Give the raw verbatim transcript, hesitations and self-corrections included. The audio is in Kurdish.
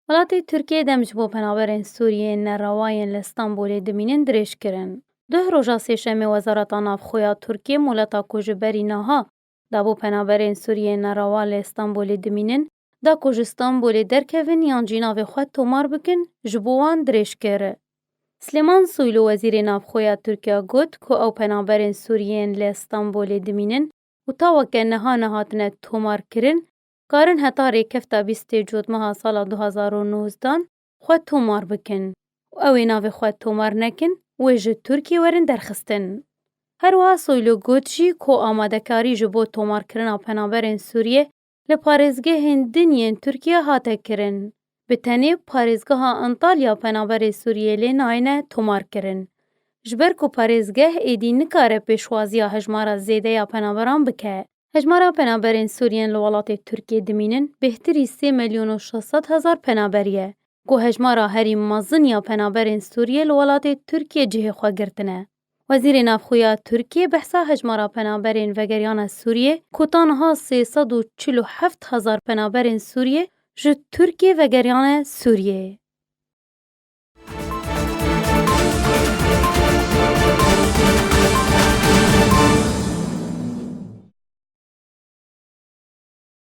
Welatê Tirkiyê dem ji bo penaberên Sûriyê nerewa yên li Stenbolê dimînin dirêj kirin. Duh roja sêşemê Wezareta Navxwe ya Tirkiyê moleta ku ji berî niha da bo penaberên Sûriyê nerewa li Stenbolê dimînin, da ku ji Stenbolê derkevin yan jî navê xwe tomar bikin, ji bo wan dirêj kir. Silêman Soylu, wezîrê navxwe ya Tirkiye, got ku ew penaberên Sûriyên li Stenbolê dimînin û ta weke niha nehatine tomarkirin, karin heta rêkefta bîstê Cotmeha sala du hazar û nozdan xwe tomar bikin û ew ê navê xwe tomar nekin, wê ji Tirkiyê werin derxistin. Her wiha Soylu got jî ku amadekarî ji bo tomarkirina penaberên Sûriyê li parêzgehên din yên Tirkiye hate kirin. Bi tenê parêzgeha Antalya penaberê Sûriyê lê nayêne tomarkirin. Ji ber ku parêzgeh êdî nikare pêşwaziya hejmara zêde ya penaberan bike. Hejmara penaberên Sûriyên li welatê Tirkiyê dimînin bêhtirî sê milyon û şeş sed hezar penaberî ye. Ku hejmara herî mezin ya penaberên Sûriyê li welatê Tirkiyê cihê xwe girtine. Wezîrê Navxwe ya Tirkiyê behsa hejmara penaberên vegeriyane Sûriyê ku ta niha sê sed û çil û heft hezar penaberên Sûriyê ji Tirkiyê vegeriyane Sûriyê.